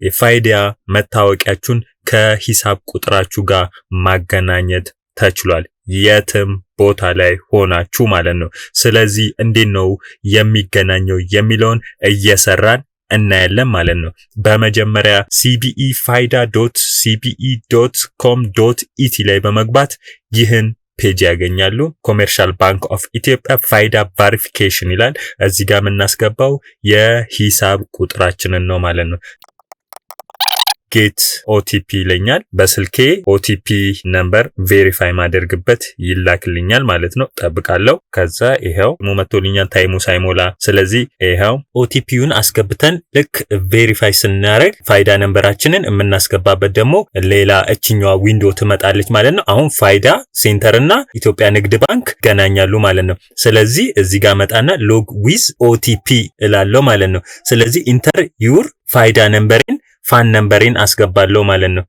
የፋይዳ መታወቂያችሁን ከሂሳብ ቁጥራችሁ ጋር ማገናኘት ተችሏል። የትም ቦታ ላይ ሆናችሁ ማለት ነው። ስለዚህ እንዴት ነው የሚገናኘው የሚለውን እየሰራን እናያለን ማለት ነው። በመጀመሪያ cbefayda.cbe.com.et ላይ በመግባት ይህን page ያገኛሉ። Commercial Bank of Ethiopia ፋይዳ verification ይላል። እዚህ ጋር የምናስገባው የሂሳብ ቁጥራችንን ነው ማለት ነው። Get OTP ይለኛል። በስልኬ OTP number verify ማደርግበት ይላክልኛል ማለት ነው። ጠብቃለሁ። ከዛ ይኸው መጥቶልኛል time ኡ ሳይሞላ። ስለዚህ ይኸው OTP ውን አስገብተን ልክ verify ስናደርግ ፋይዳ number ኣችንን የምናስገባበት ደግሞ ሌላ እችኛዋ window ትመጣለች ማለት ነው። አሁን ፋይዳ center እና ኢትዮጵያ ንግድ ባንክ ይገናኛሉ ማለት ነው። ስለዚህ እዚህ ጋር መጣና log with OTP እላለሁ ማለት ነው። ስለዚህ enter your ፋይዳ number ኤን፣ FAN number ኤን አስገባለሁ ማለት ነው።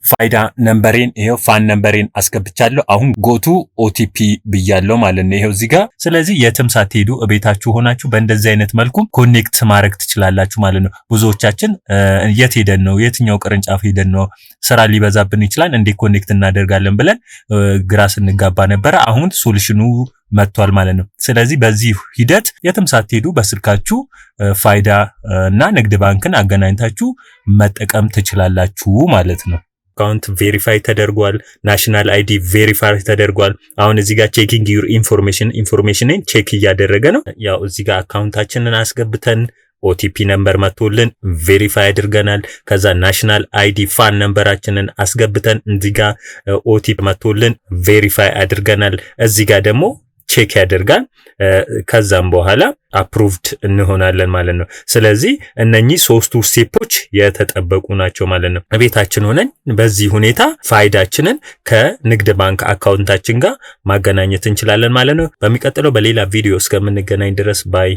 ፋይዳ number ኤን ይሄው FAN number ኤን አስገብቻለሁ። አሁን go to OTP ብያለሁ ማለት ነው። ይሄው እዚህ ጋር። ስለዚህ የትም ሳትሄዱ እቤታችሁ ሆናችሁ በእንደዚህ አይነት መልኩ connect ማድረግ ትችላላችሁ ማለት ነው። ብዙዎቻችን የት ሄደን ነው፣ የትኛው ቅርንጫፍ ሄደን ነው፣ ስራ ሊበዛብን ይችላል፣ እንዴት connect እናደርጋለን ብለን ግራ ስንጋባ ነበረ። አሁን solution ኑ መጥቷል ማለት ነው። ስለዚህ በዚህ ሂደት የትም ሳትሄዱ በስልካችሁ ፋይዳ እና ንግድ ባንክን አገናኝታችሁ መጠቀም ትችላላችሁ ማለት ነው። Account verify ተደርጓል። National ID verify ተደርጓል። አሁን እዚህ ጋር checking your information፣ information ን check እያደረገ ነው። ያው እዚህ ጋር account ኣችንን አስገብተን OTP number መጥቶልን verify አድርገናል። ከዛ national ID FAN number ኣችንን አስገብተን እዚህ ጋር OTP መጥቶልን verify አድርገናል። እዚህ ጋር ደግሞ check ያደርጋል። ከዛም በኋላ approved እንሆናለን ማለት ነው። ስለዚህ እነኚህ ሶስቱ step ኦች የተጠበቁ ናቸው ማለት ነው። ቤታችን ሆነን በዚህ ሁኔታ ፋይዳችንን ከንግድ ባንክ account ኣችን ጋር ማገናኘት እንችላለን ማለት ነው። በሚቀጥለው በሌላ ቪዲዮ እስከምንገናኝ ድረስ bye።